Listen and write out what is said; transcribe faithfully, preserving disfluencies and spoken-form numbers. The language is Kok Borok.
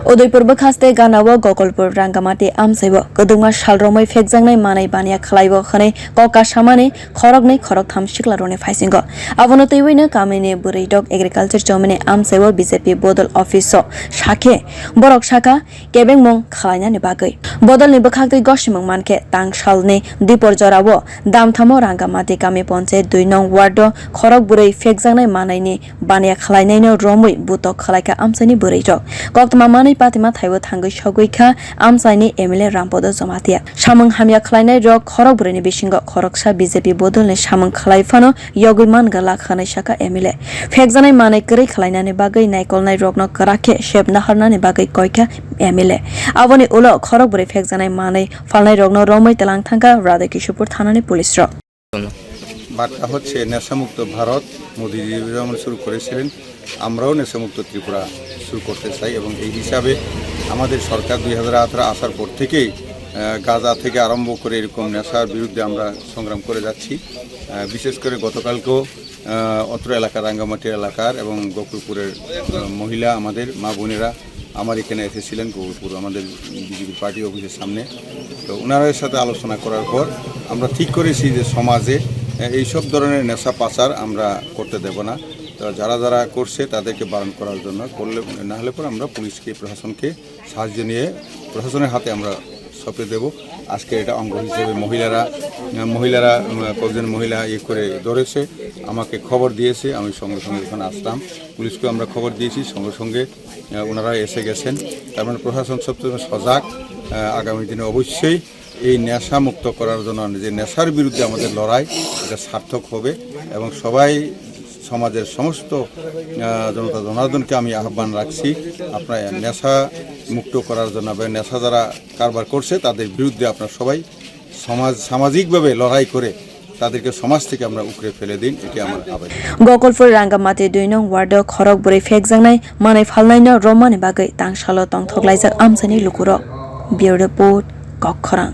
Udaipur bwkhaste ganao Gokolpur Rangamati amchaio kwdwkma sal romwi phekjaknai manwi baniya khwlaibo hwnwi kok kasamani khoroknwi khoroktham siklarokni phaisingo. Abono twiwino kamini bwrwirok agriculture chomini amchaio B J P bodol office-o sakhe borok sakha kebengmung khwlainani bagwi. Bodolni bwkhaktwi gosimung mankhe tangsalni dipor jorao Damthamo Rangamati kami ponchayat dui nong ward-o khorok bwrwi phekjaknai manwini baniya khwlainaino romwi butok khwlaikha amchaini bwrwirok. Koktwma manwi patima thaibo thangwi sogwi kha amchaini M L A Rampodo Jomatia. Samung hamya khwlainairok khorok bwrwini bisingo khoroksa B J P bodolni samung khwlai phano yogwi man glak hwnwi sakha M L A. Phekjanai manwi kwrwi khwlainani bagwi naikolnairokno kwrak khe sep naharnani bagwi koikha M L A. Aboni ulo khorok bwrwi phekjanai manwi phalnairokno romwi twlang thangkha Radha Kishorpur thanani police rok. বার্তা হচ্ছে নেশামুক্ত ভারত, মোদিজি যেমন শুরু করেছিলেন, আমরাও নেশামুক্ত ত্রিপুরা শুরু করতে চাই এবং এই হিসাবে আমাদের সরকার দুই হাজার আঠারো আসার পর থেকেই, আহ, গাঁজা থেকে আরম্ভ করে এরকম নেশার বিরুদ্ধে আমরা সংগ্রাম করে যাচ্ছি। আহ, বিশেষ করে গতকালকেও, আহ, অত্র এলাকা, রাঙ্গামাটি এলাকার এবং গোকুলপুরের, আহ, মহিলা, আমাদের মা বোনেরা আমার এখানে এসেছিলেন গোকুলপুর আমাদের বিজেপি পার্টি অফিসের সামনে। তো ওনাদের সাথে আলোচনা করার পর আমরা ঠিক করেছি যে সমাজে, আহ, এইসব ধরনের নেশা পাচার আমরা করতে দেব না। তো যারা যারা করছে তাদেরকে বারণ করার জন্য, করলে না হলে পরে আমরা পুলিশকে, প্রশাসনকে সাহায্য নিয়ে প্রশাসনের হাতে আমরা সঁপে দেব। আজকে এটা অঙ্গ হিসেবে মহিলারা, আহ, মহিলারা, উম, কয়েকজন মহিলা ইয়ে করে ধরেছে, আমাকে খবর দিয়েছে, আমি সঙ্গে সঙ্গে ওখানে আসলাম। পুলিশকেও আমরা খবর দিয়েছি, সঙ্গে সঙ্গে, আহ, ওনারা এসে গেছেন। তার মানে প্রশাসন সবসময় সজাগ। আহ, আগামী দিনে অবশ্যই এই নেশা মুক্ত করার জন্য, যে নেশার বিরুদ্ধে আমাদের লড়াই, এটা সার্থক হবে এবং সবাই সমাজের সমস্ত, আহ, জনতা জনার্দনকে আমি আহ্বান রাখছি, আপনারা নেশা মুক্ত করার জন্য বা নেশা যারা কারবার করছে তাদের বিরুদ্ধে আপনারা সবাই সমাজ, সামাজিকভাবে লড়াই করে তাদেরকে সমাজ থেকে আমরা উপড়ে ফেলে দিন, এটি আমার আবেদন। Gokolpur Rangamati dui nong ward-o khorok bwrwi phekjaknai manwi phalnaino romani bagwi tangsalo tongthok laijak amchaini lukurok. Bureau Report, Kokkhorang.